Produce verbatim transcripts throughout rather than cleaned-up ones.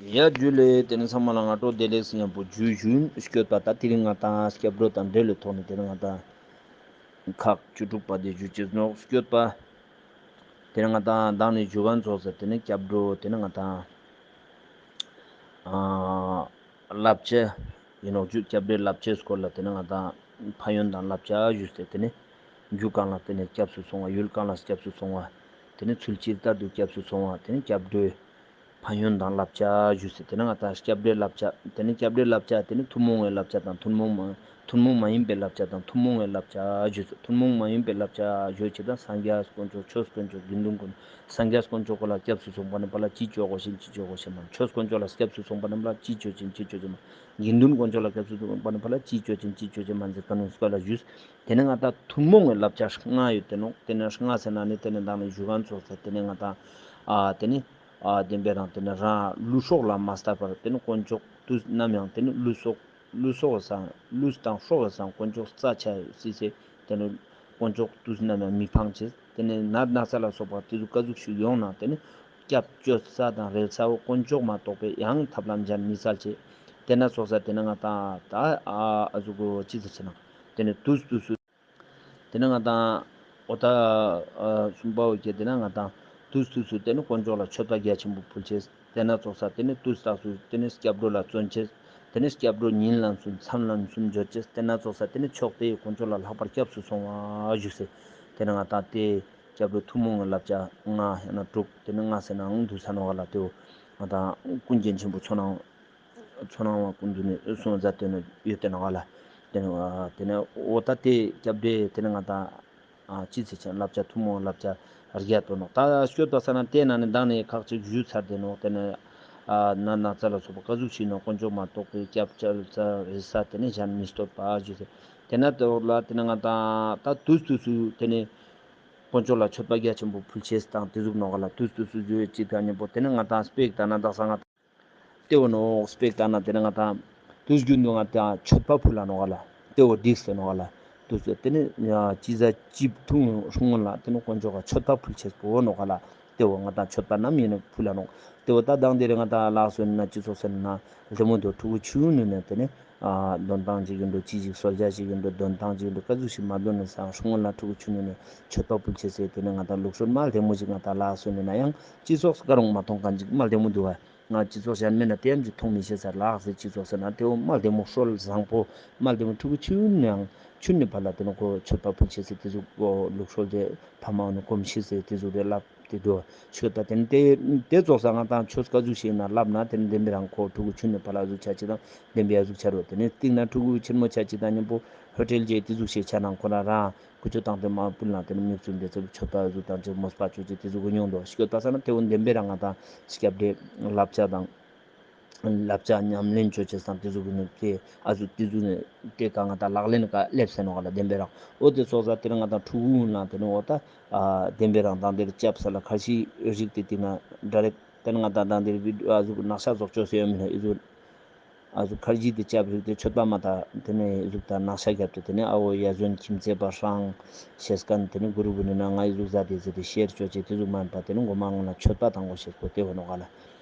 ཡ་ཇུ་ལེ། ཏེ་ནེ་ཚང་མ་ལ་སྔ་དྲོ་བདེ་ལེགས་ཡང་པོ་ཇུ་ཞུ་ཡིན། སྐྱོད་པ་ད་དེ་རིང་ང་ཏང་སྐྱབས་འགྲོ་དང་འབྲེལ་ལེ་ཐོག་ནེ་ཏེ་ནེ་ང་ཏང་ཁག་བཅུ་དྲུག་པ་དེ་ཞུ་ཅེས་ནོག། སྐྱོད་པ་ཏེ་ནེ་ང་ཏང་མདང་ནེ་ཞུ་མཁན་ཙོགས་ས་ཏེ་ནེ་སྐྱབས་འགྲོ་ཏེ་ནེ་ང་ཏང་ཨ་བསླབ་བྱ་ཡིན་ནོག་ཞུ། སྐྱབས་འགྲོའི་བསླབ་བྱའི་སྐོར་ལ་ཏེ་ནེ་ང་ཏང་ཕན་ཡོན་དང་བསླབ་བྱ་ཞུས་ཏེ་ཏེ་ནེ་རྒྱུ་གང་ལ་ཏེ་ནེ་སྐྱབས་སུ་སོང་བ། ཡུལ་གང་ལ་སྐྱབས་སུ་སོང་བ། ཏེ་ནེ་ཚུལ་ཇི་ལྟར་དུ་སྐྱབས་སུ་སོང་བ། ཏེ་ནེ་སྐྱབས་འགྲོའི་ཕན་ཡོན་དང་བསླབ་བྱ་ཞུས་ཏེ་ཏེ་ནེ་ང་ཏང་སྐྱབས་འགྲོའི་བསླབ་བྱ་ཏེ་ནེ་སྐྱབས་འགྲོའི་བསླབ་བྱ་ཏེ་ནེ་ཐུན་མོང་བའི་བསླབ་བྱ་དང་ཐུན་མོང་མ་ཐུན་མོང་མ་ཡིན་པའི་བསླབ་བྱ་དང་ཐུན་མོང་བའི་བསླབ་བྱ་ཞུས་ཏེ་ཐུན་མོང་མ་ཡིན་པའི་བསླབ་བྱ་ཞུ་ཅེས་དང་སངས་རྒྱས་དཀོན་མཆོག་ཆོས་དཀོན་མཆོག་དགེ་འདུན་དཀོན་སངས་རྒྱས་དཀོན་མཆོག་ལ་སྐྱབས་སུ་སོང་བ་ནི་ཕ་ལ་ཅི་ཅོ་དགོས་ཤེས་ཅི་ཅོ་དགོས་ཤེས་མན། ཆོས་དཀོན་མཆོག་ལ་སྐྱབས་སུ་སོང་བ་ནི་ཕ་ལ་ཅི་ཅོ་ཅེས་ཅི་ཅོ་ཅེས་མན། དགེ་འདུན་དཀོན་མཆོག་ལ་སྐྱབས་སུ་སོང་བ་ནི་ཕ་ལ་ཅི་ཅོ་ཅེས་ཅི་ཅོ་ཅེས་མན་ཟེར་ཁན་ནི་སྐོར་ལ་ཞུས། ཏེ་ནེ་ང་ཏང་ཐུན་མོང་གི་བསླབ་བྱ་ལྔ་ཡོད་དེ་ནོག། ཏེ་ནེ་ལྔ་ཟེར་ན་ནི་ཏེ་ནེ་མདང་ནེ་ཞུ་མཁན་ཙོགས་ས་ཏེ་ནེ་ང་ཏང་ཨ་ཏེ་ནེ་ཨ་བདེན་པའི་རང་ཏེ་ནེ་རང་ལུས་སྲོག་ལ་མ་ལྟ་བར་ཏེ་ནེ་དཀོན་མཆོག་དུས་ནམ་ཡང་ཏེ་ནེ་ལུས་སྲོག་ལུས་སྲོག་གི་སང་ལུས་དང་སྲོག་གི་སང་དཀོན་མཆོག་རྩ་ཆེ་སི་སེ་ཏེ་ནེ་དཀོན་མཆོག་དུས་ནམ་ཡང་མི་ཕངས་ཅེས། ཏེ་ནེ་ནད་ན་ཚ་ལ་སོགས་པ་ཏེ་ཚོ་ཀ་ཟུག་ཞིག་ཡོང་ན་ཏེ་ནེ་སྐྱབས་བཅོལ་ས་དང་རེ་ས་བོ་དཀོན་མཆོག་མ་གཏོགས་པའི་ཡང་ཐབས་ལམ་གཞན་མི་སལ་ཅེས། ཏེ་ན་ཙོགས་ས་ཏེ་ནེ་ང་ཏང་ད་ཨ་ཨ་ཟུག་གོ་ཅི་ཟེར་ཅེ་ན་ཏེ་ནེ་དུས་དུས་སུ་ཏེ་ནེ་ང་ཏང་འོ་ད་ཨ་གསུམ་པ་བོ་ཁྱེད་ཏེ་ནེ་ང་ཏང་དུས་དུས་སུ་ཏེ་ནེ་དཀོན་མཆོག་ལ་མཆོད་པ་རྒྱ་ཆེན་པོ་ཕུལ་ཅེས། ཏེ་ན་ཙོགས་ས་ཏེ་ནེ་དུས་རྟག་ཏུ་ཏེ་ནེ་སྐྱབས་འགྲོ་ལ་བརྩོན་ཅེས། ཏེ་ནེ་སྐྱབས་འགྲོ་ཉིན་ལ་གསུམ་མཚན་ལ་གསུམ་འབྱོར་ཅེས། ཏེ་ན་ཙོགས་ས་ཏེ་ནེ་མཆོག་དེ་ཡི་དཀོན་མཆོག་ལ་ལྷག་པར་སྐྱབས་སུ་སོང་བ་ཞུས་སེ། ཏེ་ནེ་ང་ཏང་ཏེ་སྐྱབས་འགྲོ་ཐུན་མོང་གི་བསླབ་བྱ་ལྔ་ཡང་ན་དྲུག་ཏེ་ནེ་ལྔ་ཟེར་ནའང་འདུག་ས་ནོག་ག་ལ། ཏེ་བོ་ང་ཏང་ཀུན་མཁྱེན་ཆེན་པོ་ཚོགས་གནང་ཚོགས་གནང་བ་ཀུན་འདུས་ནེ་གསུངས་མཛད་དེ་ནེ་ཡོད་དེ་ནོག་ག་ལ། ཏེ་ནེ་ཨ་ཏེ་ནེ་འོ་ད་ཏེ་སྐྱབས་འགྲོའི་ཏེ་ནེ་ང་ཏང་ཨ་ཅི་ཟེར་ཅེ་བསླབ་བྱ་ཐུན་མོང་བསླབ་བྱ་རྒྱ་དོ་ནོག། ད་སྐྱོད་པ་ས་ན་ཏེ་ན་ནི་མདང་ནེ་ཁག་ཅིག་ཞུས་ཚར་ཏེ་ནོག། ཏེ་ནེ་ཨ་ནད་ན་ཚ་ལ་སོགས་པ་ཀ་ཟུག་ཞིག་ནོག་དཀོན་མཆོག་མ་གཏོགས་པའི་སྐྱབས་བཅོལ་ས་རེ་ས་ཏེ་ནེ་གཞན་མི་སྟོད་པ་ཞུས་སེ། ཏེ་ན་ཏེ་འོག་ལ་ཏེ་ནེ་ང་ཏང་ད་དུས་དུས་སུ་ཏེ་ནེ་དཀོན་མཆོག་ལ་མཆོད་པ་རྒྱ་ཆེན་པོ་ཕུལ་ཅེས་དང་ཏེ་ཟུག་ནོག་ག་ལ། དུས་དུས་སུ་ཞུ་ཡོད་ཅི་ད་ཉམ་པོ་ཏེ་ནེ་ང་ཏང་སྤེག་ད་ན་དག་ས་ང་ཏང་ཏེ་བོ་ནོག། སྤེག་ད་ན་ཏེ་ནེ་ང་ཏང་དུས་རྒྱུན་དུ་ང་ཏང་མཆོད་པ་ཕུལ་ལ་ནོག་ག་ལ། ཏེ་བོ་འགྲིག་སེ་ནོག་ག་ལ། དུས་སུ་ཏེ་ནེ་ཅི་ཟ་ཅི་འཐུང་སྲུང་ལ་ཏེ་ནེ་དཀོན་མཆོག་ག་མཆོད་པ་ཕུལ་ཅེས་པོ་ནོག་ག་ལ། ཏེ་བོ་ང་ཏང་མཆོད་པ་ནམ་ཡིན་ན་ཕུལ་ལ་ནོག། ཏེ་བོ་ད་མདང་དེ་རིང་ང་ཏང་ལགས་སོ་ན་ཅི་ཙོགས་ཟེར་ན་ལྡེ་མོ་དོ་ཕྲུ་གུ་ཆུང་ངུན་ནེ་ཏེ་ནེ་ཨ་དོན་ཏང་ཅིག་ཡིན་འགྲོ་ཅི་ཞིག་གསོལ་ཇ་ཞིག་ཡིན་འགྲོ་དོན་ཏང་ཅིག་ཡིན་འགྲོ་ཀ་ཟུག་ཞིག་མ་དོན་ན་སང་སྲུང་ལ་ཕྲུ་གུ་ཆུང་ངུན་ནེ་མཆོད་པ་ཕུལ་ཅེས་སེ་ཏེ་ནེ་ང་ཏང་ལུགས་སྲོལ་མ་ལྡེ་མོ་ཞིག་ང་ཏང་ལགས་སོ་ན་ཡང་ཅི་ཙོགས་ཀ་རུང་མ་མཐོང་མཁན་ཅིག་མ་ལྡེ་མོ་འདུག་བ། ང་སྤྱི་ཚོགས་གཞན་མེད་ན་ཏེ་ཡམ་ཅིག་མཐོང་མི་ཤེས་ས་ལགས་སེ་སྤྱི་ཚོགས་ཟེར་ན་ཏེ་བོ་མ་ལྡེ་མོ་སྲོལ་བཟང་པོ་མ་ལྡེ་མོ་ཕྲུ་གུ་ཆུན་ནེ་ཡང་ཆུན་ནེ་ཕར་ལ་ཏེ་ནེ་ཁོ་མཆོད་པ་ཕུལ་ཅེས་སེ་ཏེ་ཟུག་ལུགས་སྲོལ་ཏེ་ཕ་མ་ནི་གོམས་ཤེས་སེ་ཏེ་ཟུག་ཏེ་ལབ་ཏེ་འདུག་ཤོད་ད། ཏེ་ནེ་ཏེ་ཏེ་ཙོགས་ས་ང་ཏང་ཆོས་ཀ་ཟུག་ཞིག་ན་ལབ་ན་ཏེ་ནེ་བདེན་པའི་རང་ཁོ་ཕྲུ་གུ་ཆུན་ནེ་ཕར་ལ་ཟུག་ཆ་ཅིག་དང་བདེན་པའི་ཡ་ཟུག་ཆ་རོ། ཏེ་ནེ་སྟིང་ན་ཕྲུ་གུ་ཆེན་མོ་ཆ་ཅིག་དང་ཉམ་པོ་ཧོ་ཊེལ་ཅིག་ཏེ་ཟུག་ཞིག་ཆ་ན་ཁོ་རང་རང་ཁུ་ཆོ་བཏང་སྟེ་མ་ཕུལ་ན་ཏེ་ནེ་མིག་བཙུམ་སྟེ་ཚུར་མཆོད་པ་ཟུག་དང་ཅིག་མོས་པ་ཅོ་ཅེས་ཏེ་ཟུག་གི་མྱོང་འདུག་ཤོད་པ་ས་ན་ཏེ་བོ་བདེན་པའི་རང་ང་ཏང་སྐྱབས་འགྲོའི་བསླབ་བྱ་དང་བསླབ་བྱ་ཉམས་ལེན་ཅོ་ཅེས་དང་ཏེ་ཟུག་གི་ནི་ཏེ་ཨ་ཟུག་ཏེ་ཟུག་ནི་ཏེ་ཀ་ང་ཏང་ལག་ལེན་ཀ་སླེབས་སེ་ནོག་ག་ལ་བདེན་པའི་རང་། འོ་ཏེ་ཙོགས་ས་ཏེ་ནེ་ང་ཏང་ཕྲུ་གུ་ལ་ཏེ་ནེ་འོ་ད་ཨ་བདེན་པའི་རང་དང་ཏེ་སྐྱབས་ས་ལ་ཁར་ཤི་རིག་ཏེ་ཏེ་ན་ཌའི་རེཀ་ཏེ་ནེ་ང་ཏང་དང་ཏེ་བི་ཨ་ཟུག་ནག་ཤ་ཟོག་ཅོ་སེ་ཡོད་མི་ན་ཨི་ཟུག་ཨ་ཟུག་ཁར་ཇི་ཏེ་ལྕགས་རིགས་ཏེ་མཆོད་པ་མ་ཐག་ཏེ་ནེ་ཨི་ཟུག་ད་ནག་ཤ་རྒྱབ་སྟེ་ཏེ་ནེ་ཨ་བོ་ཡ་ཟོན་ཁྱིམ་མཚེས་པ་ཧྲང་ཤེས་ཁན་ཏེ་ནེ་གུ་རུ་གུན་ནི་ན་ང་ཨི་ཟུག་ཟ་ཏེ་ཟེར་ཏེ་ཤེར་ཅོ་ཅེས་ཏེ་ཟུག་མན་པ་ཏེ་ནེ་གོ་མ་ངོ་ན་མཆོད་པ་དང་གོ་ཤེས་པོ་ཏེ་བོ་ནོག་ག་ལ།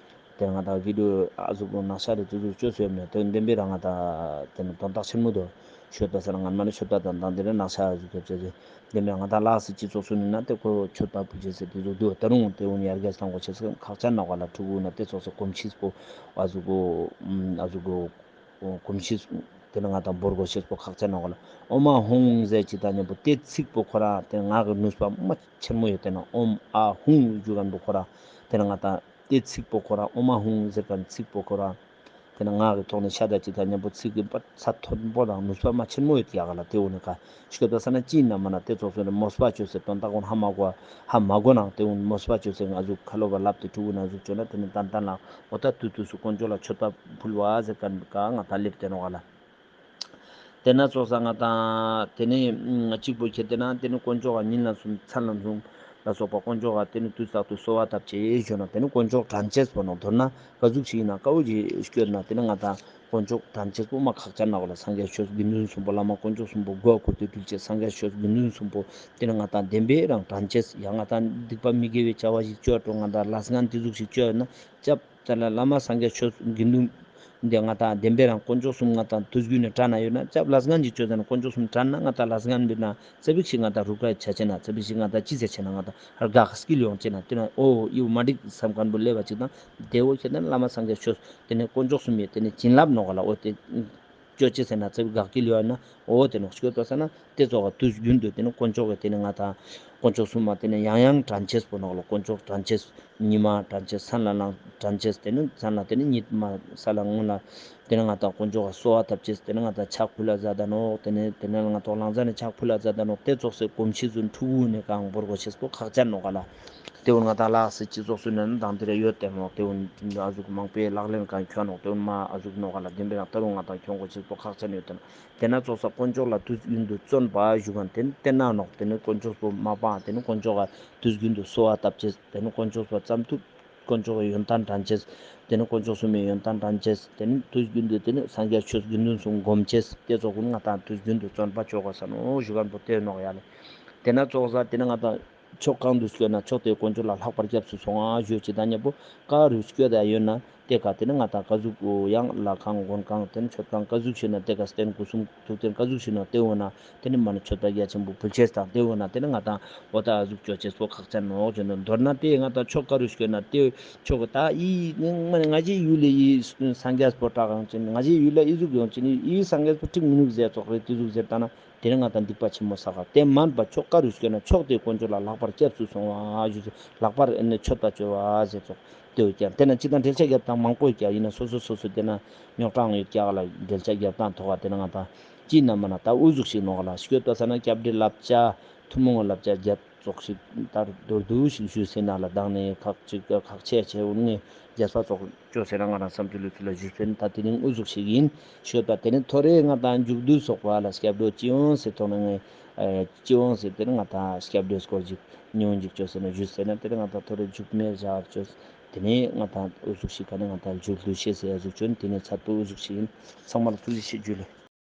ཏེ་ང་ཏང་བི་ཌིའོ་ཨ་ཟུག་ནག་ཤ་རེ་ཏེ་ཟུག་ཅོ་སེ་ཡོད་མེད་ཏེ་བདེན་པའི་རང་ང་ཏང་ཏེ་ནེ་དོན་དག་ཆེན་མོ་དོ་ཤོད་པ་ས་ན་ང་མ་ནེ་མཆོད་པ་དང་དང་ཏེ་ནེ་ནག་ཤ་ཨ་ཟུག་རྒྱབ་ཅེས་ཟེར། དེ་མིན་ང་ཏང་ལགས་སེ་སྤྱི་ཚོགས་སུ་ནི་ན་ཏེ་ཁོ་མཆོད་པ་ཕུལ་ཅེས་སེ་ཏེ་ཟུག་དུག། ད་རུང་ཏེ་འུན་ཡར་རྒྱས་གཏང་དགོས་ཤེས་ཁག་ཅན་ནོག་ག་ལ། ཕྲུ་གུ་ན་ཏེ་ཙོགས་སེ་གོམས་གཤིས་པོ་ཨ་ཟུག་གོ་ཨ་ཟུག་གོ་གོམས་གཤིས་ཏེ་ནེ་ང་ཏང་བོར་དགོས་ཤེས་པོ་ཁག་ཅན་ནོག་ག་ལ། ཨོཾ་ཨཱཿཧཱུྃ་ཟེར་ཅིག་དང་ཉམ་པོ་ཏེ་ཚིག་པོ་ཁོ་རང་ཏེ་ངག་གི་ནུས་པ་མ་ཆེན་མོ་ཡོད་དེ་ན་ཨོཾ་ཨཱཿཧཱུྃ་ཞུ་ཁན་པོ་ཁོ་རང་ཏེ་ནེ་ང་ཏང་ཏེ་ཚིག་པོ་ཁོ་རང་ཨོཾ་ཨཱཿཧཱུྃ་ཟེར་ཁན་ཚིག་པོ་ཁོ་རང་ཏེ་ནེ་ངག་གི་ཐོག་ནེ་ཤད་ད་ཅིག་དང་ཉམ་པོ་ཚིག་གི་པ་ཚད་མཐོན་པོ་དང་ནུས་པ་མ་ཆེན་མོ་ཡོད་ཀྱག་ག་ལ། ཏེ་འུན་ནི་ཀ་ཤོད་པ་ས་ན་ཅི་ན་མ་ན་ཏེ་ཙོགས་སེ་མོས་པ་ཅོས་སེ་དོན་དག་འུན་ཧ་མ་གོ་ཧ་མ་གོ་ནང་ཏེ་འུན་མོས་པ་ཅོས་སེ་ང་ཟུག་ཁ་ལོ་བ་ལབ་ཏེ་ཕྲུ་གུ་ན་ཟུག་ཅོ་ན་ཏེ་ནེ་ཏན་ཏན་ལ་འོ་ད་དུས་དུས་སུ་དཀོན་མཆོག་ལ་མཆོད་པ་ཕུལ་བ་ཟེར་ཁན་ཀ་ང་ཏང་ལེབས་ཏེ་ནོག་ག་ལ། ཏེ་ན་ཙོགས་ས་ང་ཏང་ཏེ་ནེ་གཅིག་པོ་ཁྱེར་ཏེ་ན་ཏེ་ནེ་དཀོན་མཆོག་ག་ཉིན་ལ་གསུམ་མཚན་ལ་གསུམ་ལ་སོགས་པ་དཀོན་མཆོག་ག་ཏེ་ནེ་དུས་རྟག་ཏུ་གསོལ་བ་བཏབ་ཅེས་ཞུ་ན་ཏེ་ནེ་དཀོན་མཆོག་དྲན་ཅེས་པོ་ནོག། མདོར་ན་ཀ་ཟུག་ཞིག་ཡིན་ན་ཀ་བོ་ཞིག་སྐྱོད་ན་ཏེ་ནེ་ང་ཏང་དཀོན་མཆོག་དྲན་ཅེས་པོ་མ་ཁག་ཅན་ནོག་ག་ལ། སངས་རྒྱས་ཆོས་དགེ་འདུན་གསུམ་པོ་བླ་མ་དཀོན་མཆོག་གསུམ་པོ་མགོ་བ་ཁུར་ཏེ་དུལ་ཅེས། སངས་རྒྱས་ཆོས་དགེ་འདུན་གསུམ་པོ་ཏེ་ནེ་ང་ཏང་བདེན་པའི་རང་དྲན་ཅེས། ཡང་ང་ཏང་སྡིག་པ་མི་དགེ་བའི་བྱ་བ་ཞིག་ཅོ་འགྲོ་ང་ཏང་ལས་ངན་ཏེ་ཟུག་ཞིག་ཅོ་ན་སྐྱབས་ ཏེ་ལ་བླ་མ་སངས་རྒྱས་ཆོས་དགེ་འདུན་འདི་ང་ཏང་བདེན་པའི་རང་དཀོན་མཆོག་གསུམ་ང་ཏང་དུས་རྒྱུན་ནས་དྲན་ན་ཡོད་ན་ཅབ་ལས་ངན་ཅིག་ཅོས་ན་དཀོན་མཆོག་གསུམ་དྲན་ན་ང་ཏང་ལས་ངན་འབད་ན་ཙ་པིག་ཞིག་ང་ཏང་རུ་ཁ་ཆ་ཆེ་ན་ཙ་པིག་ཞིག་ང་ཏང་ཅི་ཟེར་ཆེ་ན་ང་ཏང་དགའ་སྐྱིད་ཡོང་ཆེ་ན་ཏེ་ན་འོ་ཡིའུ་མ་འགྲིག་བསམ་མཁན་པོ་སླེབས་པ་ཅིག་དང་ཏེ་འོ་ཁྱེད་ན་བླ་མ་སངས་རྒྱས་ཆོས་ཏེ་ནེ་དཀོན་མཆོག་གསུམ་ཡོད་ཏེ་ནེ་བྱིན་རླབས་ནོག་ག་ལ། འོ་ཏེ་ཅོ་ཅེས་ཟེར་ན་ཙེ་བི་དགའ་སྐྱིད་ཡོད་ན་འོ་ཏེ་ནོག་སྐྱོད་པ་ཟེར་ན་ཏེ་ཙོགས་དུས་རྒྱུན་དུ་ཏེ་ནེ་དཀོན་མཆོག་གི་ཏེ་ནེ་ང་ཏང་དཀོན་མཆོག་གསུམ་མ་ཏེ་ནེ་ཡང་ཡང་དྲན་ཅེས་པོ་ནོག་ལོ། དཀོན་མཆོག་དྲན་ཅེས་ཉི་མ་དྲན་ཅེས་སང་ལ་ལང་དྲན་ཅེས་ཏེ་ནེ་སང་ལ་ཏེ་ནེ་ཉིད་མ་ས་ལ་སྔོན་ལ་ཏེ་ནེ་ང་ཏང་དཀོན་མཆོག་ག་གསོལ་བ་བཏབ་ཅེས་ཏེ་ནེ་ང་ཏང་ཕྱག་ཕུལ་ལ་མཛད་ད་ནོག། ཏེ་ནེ་ཏེ་ནེ་ང་ཏང་ལང་ཟ་ནེ་ཕྱག་ཕུལ་ལ་མཛད་ད་ནོག། ཏེ་ཙོགས་སེ་གོམས་གཤིས་ཚུན་ཕྲུ་གུ་ནེ་གང་བོར་གོ་ཅེས་པོ་ཁག་ཅན་ནོག་ག་ལ། ཏེ་བོ་ང་ཏང་ལ་སི་སྤྱི་ཚོགས་སུ་ནན་དང་ཏེ་རེ་ཡོད་ཏེ་ནོག། ཏེ་བོ་ཨ་ཟུག་མང་པོའི་ལག་ལེན་གང་ཁྱོང་ནོག། ཏེ་བོ་མ་ཨ་ཟུག་ནོག་ག་ལ། བདེན་པའི་རང་ཏ་རུང་ང་ཏང་ཁྱོང་གོ་ཅེས་པོ་ཁག་ཅན་ཡོད་ཏེ་ནོག། ཏེ་ན་ཙོགས་ས་དཀོན་མཆོག་ལ་དུས་རྒྱུན་དུ་བརྩོན་པ་ཞུ་མཁན་ཏེ་ནེ་ཏེ་ན་ནོག། ཏེ་ནེ་དཀོན་མཆོག་པོ་མ་པང་ཏེ་ནེ་དཀོན་མཆོག་ག་དུས་རྒྱུན་དུ་གསོལ་བ་བཏབ་ཅེས་ཏེ་ནེ་དཀོན་མཆོག་པོ་ཙམ་ཐུབ་དཀོན་མཆོག་གི་ཡོན་ཏན་དྲན་ཅེས། ཏེ་ནེ་དཀོན་མཆོག་གསུམ་མའི་ཡོན་ཏན་དྲན་ཅེས། ཏེ་ནེ་དུས་རྒྱུན་དུ་ཏེ་ནེ་སངས་རྒྱས་ཆོས་དགེ་འདུན་གསུམ་སྒོམ་ཅེས། ཏེ་ཙོགས་ཀུན་ང་ཏང་དུས་རྒྱུན་དུ་བརྩོན་པ་ཅོ་དགོས་ས་ནོག་ཞུ་མཁན་པོ་ཏེ་ནོག་ཡ་ལེ། ཏེ་ན་ཙོགས་ས་ཏེ་ནེ་ང་ཏང་ཕྱོགས་གང་དུ་སྐྱོད་ན་ཕྱོགས་དེའི་དཀོན་མཆོག་ལ་ལྷག་པར་སྐྱབས་སུ་སོང་ང་ཞུ་ཅེས་དང་མཉམ་པོ་ཀ་རུ་སྐྱོད་ད་ཡོད་ན་ཏེ་ཀ་ཏེ་ནེ་ང་ཏང་ཀ་ཟུག་གོ་ཡང་ལྷ་ཁང་མགོན་ཁང་ཏེ་ནེ་མཆོད་ཁང་ཀ་ཟུག་ཞིག་ན་ཏེ་ཀ་རྟེན་སྐུ་གསུམ་ཐུགས་རྟེན་ཀ་ཟུག་ཞིག་ན་ཏེ་འོ་ན་ཏེ་ནེ་མ་ནེ་མཆོད་པ་རྒྱ་ཆེན་པོ་ཕུལ་ཅེས་དང་ཏེ་འོ་ན་ཏེ་ནེ་ང་ཏང་འོ་ད་ཨ་ཟུག་ཅོ་ཅེས་པོ་ཁག་ཅན་ནོག་ཅེ་ན། མདོར་ན་ཏེ་ང་ཏང་ཕྱོགས་ཀ་རུ་སྐྱོད་ན་ཏེ་ཕྱོགས་ཀ་ད་ཨི་ང་ཞའི་ཡུལ་ལ་ཨི་སངས་རྒྱས་པོ་དྲག་ཡོང་ཅེ་ན་ང་ཞའི་ཡུལ་ལ་ཨི་ཟུག་ཡོང་ཅེ་ན་ཨི་སངས་རྒྱས་པོ་ཁྲིག་མི་ནུག་ཟེར་ཙོགས་རེ་ཏེ་ཟུག་ཟེར་ད་ན། ཏེ་ནེ་ང་ཏང་སྡིག་པ་ཆེན་མོ་བསགས་ཀ། ཏེ་མན་པ་ཕྱོགས་ཀ་རུ་སྐྱོད་ན་ཕྱོགས་དེའི་དཀོན་མཆོག་ལ་ལྷག་པར་སྐྱབས་སུ་སོང་བ་ཞུ་ལྷག་པར་ཨེ་ནེ་མཆོད་པ་ཅོ་བ་ཟེར་ཙོགས་ཏེ་བོ་ཀྱང་ཏེ་ན་ཅི་དང་འགྲེལ་བཤད་རྒྱབ་སྟངས་མང་པོ་ཀྱང་ཡིན་ན་སོ་སོ་སོ་སོ་ཏེ་ན་རྙོག་དྲ་ཡོད་ཀྱག་ལ། འགྲེལ་བཤད་རྒྱབ་སྟངས་ཐོག་ག་ཏེ་ནེ་ང་ཏང་ཅི་ན་མ་ན་ད་འུ་ཟུག་ཞིག་ནོག་ལ། སྐྱོད་པ་ས་ན་སྐྱབས་འགྲོའི་བསླབ་བྱ་ཐུན་མོང་གི་བསླབ་བྱ་རྒྱབ་ཙོགས་ཤིག་ད་མདོར་བསྡུས་ཤིག་ཞུས་ཟེར་ན་ལ་དང་ནེ་ཁག་ཅིག་ཁག་ཆེ་ཆེ་འུ་ནེ་རྒྱས་པ་ཙོགས་ཅོ་ཟེར་ན་ང་རང་བསམ་ཚུལ་ལུས་ཚུལ་ལ་ཞུས་ཟེར་ན་ད་དེ་རིང་འུ་ཟུག་ཞིག་ཡིན་ཤོད་པ། དེ་ནེ་ཐོ་རེ་ང་ཏང་མཇུག་བསྡུ་སོགས་པ་ལ་སྐྱབས་འགྲོ་ཅི་ཡོང་ཟེར་ཐོག་ནེ་ངས་ཅི་ཡོང་ཟེར་དེ་ནེ་ང་ཏང་སྐྱབས་འགྲོའི་སྐོར་ཅིག་ཉུང་ཅིག་ཅོ་ཟེར་ན་ཞུས་ཟེར་ན་དེ་ནེ་ང་ཏང་ཐོ་རེ་མཇུག་མེད་བཞག་ཅོས། དེ་ནེ་ང་ཏང་འུ་ཟུག་ཞིག་ག་ནེ་ང་ཏང་མཇུག་བསྡུ་ཤེས་ཟེར་ཡ་ཟུག་ཅོ་ནེ་དེ་ནེ་ཚར་དུ་འུ་ཟུག་ཞིག་ཡིན། ཚང་མ་ལ་ཐུགས་རྗེ་ཆེ་ཇུ་ལེ།